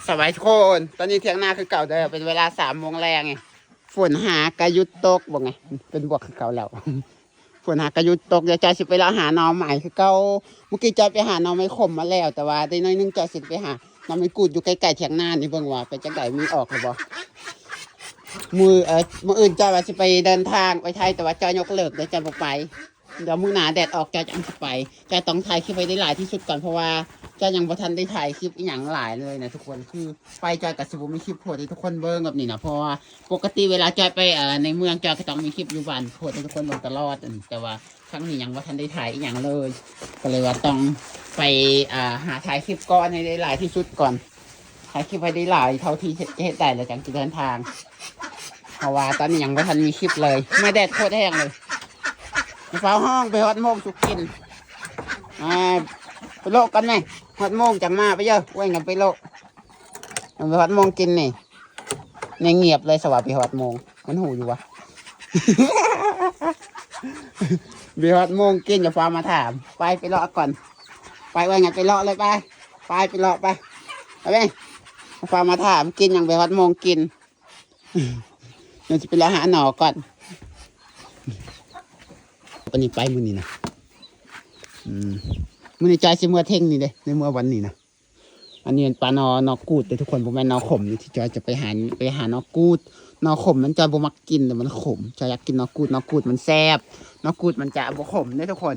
ສະບາຍດີທຸກຄົນ ຕອນນີ້ທ່ຽງນາຄືເກົ່າເດີ ເປັນເວລາສາມໂມງແລງ ຝົນຫາກະຢຸດຕົກ ເບິ່ງ ເປັນບວກຄືເກົ່າແລ້ວ ຝົນຫາກະຢຸດຕົກ ດຽວຈອຍຊິໄປເລາະຫາໜໍ່ໄມ້ຄືເກົ່າ ມື້ກີ້ຈອຍໄປຫາໜໍ່ໄມ້ຂົມມາແລ້ວ ແຕ່ວ່າໄດ້ໜ້ອຍໜຶ່ງ ຈອຍຊິໄປຫາໜໍ່ໄມ້ກູດຢູ່ໃກ້ໆທ່ຽງນານີ້ ເບິ່ງວ່າເປັນຈັ່ງໃດ ມີອອກຫຼືບໍ່ ມື້ ເອີ ມື້ອື່ນຈອຍວ່າຊິໄປເດີນທາງໄປໄທ ແຕ່ວ່າຈອຍຍົກເລີກເດີ ຈອຍບໍ່ໄປ ດຽວມື້ໜ້າແດດອອກຈອຍຈັ່ງຊິໄປ ຈອຍຕ້ອງຖ່າຍຄລິບໃຫ້ໄດ້ຫຼາຍທີ່ສຸດກ່ອນ ເພາະວ່າຈອຍຍັງບໍ່ທັນໄດ້ຖ່າຍຄລິບອີ່ຫຍັງຫຼາຍເລີຍນະທຸກຄົນ ຄືໄປຈອຍກໍຊິບໍ່ມີຄລິບໂພດໃຫ້ທຸກຄົນເບິ່ງແບບນີ້ນະ ເພາະວ່າປົກກະຕິເວລາຈອຍໄປ ເອີ ໃນເມືອງ ຈອຍກໍຕ້ອງມີຄລິບຢູ່ບ້ານໂພດໃຫ້ທຸກຄົນເບິ່ງຕະຫຼອດ ແຕ່ວ່າຄັ້ງນີ້ຍັງບໍ່ທັນໄດ້ຖ່າຍອີ່ຫຍັງເລີຍ ກໍເລີຍວ່າຕ້ອງໄປ ເອີ ຫາຖ່າຍຄລິບກ່ອນໃຫ້ໄດ້ຫຼາຍທີ່ສຸດກ່ອນ ຖ່າຍຄລິບໃຫ້ໄດ້ຫຼາຍເທົ່າທີ່ເຮັດ ເຮັດໄດ້ ແລ້ວຈັ່ງຊິເດີນທາງ ເພາະວ່າຕອນນີ້ຍັງບໍ່ທັນມີຄລິບເລີຍ ແມ່ແດດໂຄດແຮງເລີຍ ຟ້າວຮ້ອງ ໄປຮອດໂມງສຸກກິນ ອ່າ ໄປໂລະກັນແມ ຮອດໂມງຈັ່ງມາ ໄປເດີ້ ເວົ້ນກັນໄປໂລະ ໄປຮອດໂມງກິນນີ້ ແນງງຽບເລີຍ ສະວ່າໄປຮອດໂມງ ມັນຮູ້ຢູ່ວະ ໄປຮອດໂມງກິນ ຢ່າຟ້າວມາຖາມ ໄປ ໄປເລາະກ່ອນ ໄປ ເວົ້ນກັນໄປເລາະເລີຍ ໄປ ໄປ ໄປເລາະໄປ ໄປເວີຍ ຢ່າຟ້າວມາຖາມ ກິນຫຍັງ ໄປຮອດໂມງກິນ ດຽວຊິໄປເລາະຫາໜໍ່ກ່ອນ ປານນີ້ໄປມື້ນີ້ນະ ອືມ ມື້ນີ້ຈອຍຊິເມືອເທັງນີ້ເດ້ ໄດ້ເມືອວັນນີ້ນະ ອັນນີ້ແມ່ນປາໜໍ່ ໜໍ່ກູດເດ້ທຸກຄົນ ບໍ່ແມ່ນໜໍ່ຂົມ ທີ່ຈອຍຈະໄປຫາ ໄປຫາໜໍ່ກູດ ໜໍ່ຂົມມັນຈອຍບໍ່ມັກກິນ ແຕ່ມັນຂົມ ຈອຍຢາກກິນໜໍ່ກູດ ໜໍ່ກູດມັນແຊບ ໜໍ່ກູດມັນຈະບໍ່ຂົມເດ້ທຸກຄົນ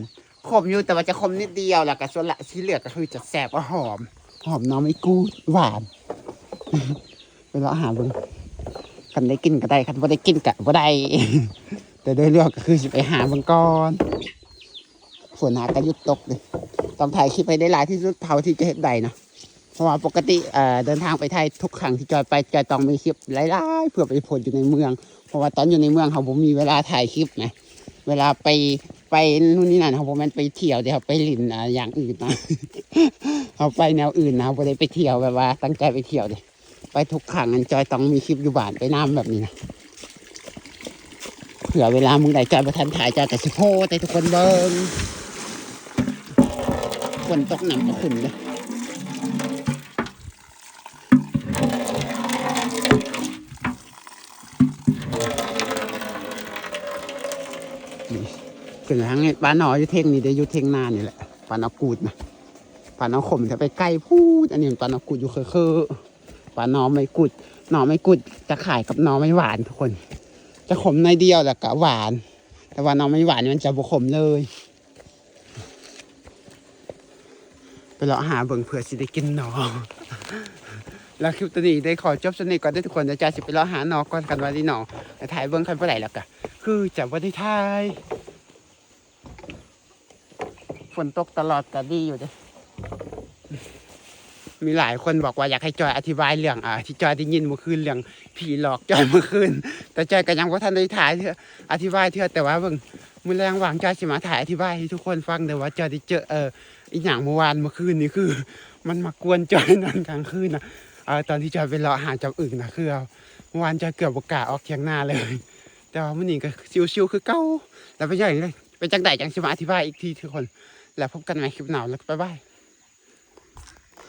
ຂົມຢູ່ ແຕ່ວ່າຈະຂົມນິດດຽວ ແລ້ວກໍສ່ວນລະ ທີ່ເຫຼືອກໍຄືຈະແຊບ ກໍຫອມ ຫອມໜໍ່ໄມ້ກູດ ຫວານ ໄປເລາະຫາເບິ່ງ ຄັນໄດ້ກິນກໍໄດ້ ຄັນບໍ່ໄດ້ກິນກໍບໍ່ໄດ້ ແຕ່ໂດຍລວມກໍຄືຊິໄປຫາເບິ່ງກ່ອນ ຝົນຫາກະຢຸດຕົກເດ້ ຕ້ອງຖ່າຍຄລິບໃຫ້ໄດ້ຫຼາຍທີ່ສຸດເທົ່າທີ່ຈະເຮັດໄດ້ນະ ເພາະວ່າປົກກະຕິ ເອີ ເດີນທາງໄປໄທທຸກຄັ້ງທີ່ຈອຍໄປ ຈອຍຕ້ອງມີຄລິບຫຼາຍໆ ເພື່ອໄປໂພສຢູ່ໃນເມືອງ ເພາະວ່າຕອນຢູ່ໃນເມືອງເຮົາບໍ່ມີເວລາຖ່າຍຄລິບນະ ເວລາໄປ ໄປໂນ່ນນີ້ນັ້ນ ເຮົາບໍ່ແມ່ນໄປທ່ຽວເດ້ ເຮົາໄປຫຼິ້ນ ອ່າ ຢ່າງອື່ນນະ ເຮົາໄປແນວອື່ນນະ ເຮົາບໍ່ໄດ້ໄປທ່ຽວແບບວ່າຕັ້ງໃຈໄປທ່ຽວເດ້ ໄປທຸກຄັ້ງ ອັນຈອຍຕ້ອງມີຄລິບຢູ່ບ້ານໄປນຳແບບນີ້ນະ ເຜື່ອເວລາມື້ໃດຈອຍບໍ່ທັນຖ່າຍ ຈອຍກໍຊິໂພສໃຫ້ທຸກຄົນເບິ່ງ ຝົນຕົກນ້ຳກໍຂຶ້ນເດ້ ນີ້ ຂຶ້ນທາງນີ້ ປາໜໍ່ຢູ່ເທັງນີ້ເດ້ ຢູ່ເທັງນານີ້ແຫຼະ ປາໜໍ່ກູດນະ ປາໜໍ່ຂົມຈະໄປໃກ້ພຸ້ນ ອັນນີ້ປາໜໍ່ກູດຢູ່ເຄີໆ ປາໜໍ່ໄມ້ກຸດ ໜໍ່ໄມ້ກຸດຈະຄ້າຍກັບໜໍ່ໄມ້ຫວານທຸກຄົນ ຈະຂົມໜ້ອຍດຽວ ແລ້ວກະຫວານ ແຕ່ວ່າໜໍ່ໄມ້ຫວານນີ້ມັນຈະບໍ່ຂົມເລີຍ ໄປເລາະຫາເບິ່ງເພື່ອຊິໄດ້ກິນໜໍ່ ແລ້ວຄລິບໂຕນີ້ໄດ້ຂໍຈົບສ່ຳນີ້ກ່ອນເດີທຸກຄົນ ດຽວຈອຍຊິໄປເລາະຫາໜໍ່ກ່ອນ ຄັນວ່າໄດ້ໜໍ່ ແລ້ວຖ່າຍເບິ່ງ ຄັນບໍ່ໄດ້ແລ້ວກະຄືຈະບໍ່ໄດ້ຖ່າຍ ຝົນຕົກຕະຫຼອດກະດີຢູ່ເດ້ ມີຫຼາຍຄົນບອກວ່າຢາກໃຫ້ຈອຍອະທິບາຍເລື່ອງ ອ່າ ທີ່ຈອຍໄດ້ຍິນມື້ຄືນ ເລື່ອງຜີຫຼອກຈອຍມື້ຄືນ ແຕ່ຈອຍກໍຍັງບໍ່ທັນໄດ້ຖ່າຍເທື່ອ ອະທິບາຍເທື່ອ ແຕ່ວ່າເບິ່ງ ມື້ແລງຫວ່າງຈອຍຊິມາຖ່າຍອະທິບາຍໃຫ້ທຸກຄົນຟັງເດີວ່າຈອຍໄດ້ເຈີ ເອີ ອີ່ຫຍັງມື້ວານມື້ຄືນນີ້ ຄືມັນມາກວນຈອຍນອນກາງຄືນນະ ເອີ ຕອນທີ່ຈອຍໄປເລາະຫາຈັບອຶ່ງນະ ຄືເມື່ອວານຈອຍເກືອບບໍ່ກ້າອອກຖຽງນາເລີຍ ແຕ່ວ່າມື້ນີ້ກໍຊິວໆຄືເກົ່າ ແລ້ວເປັນຈັ່ງໃດ ເປັນຈັ່ງໃດຈັ່ງຊິມາອະທິບາຍອີກທີທຸກຄົນ ແລ້ວພົບກັນໃໝ່ຄລິບໜ້າ ແລ້ວບາຍບາຍ.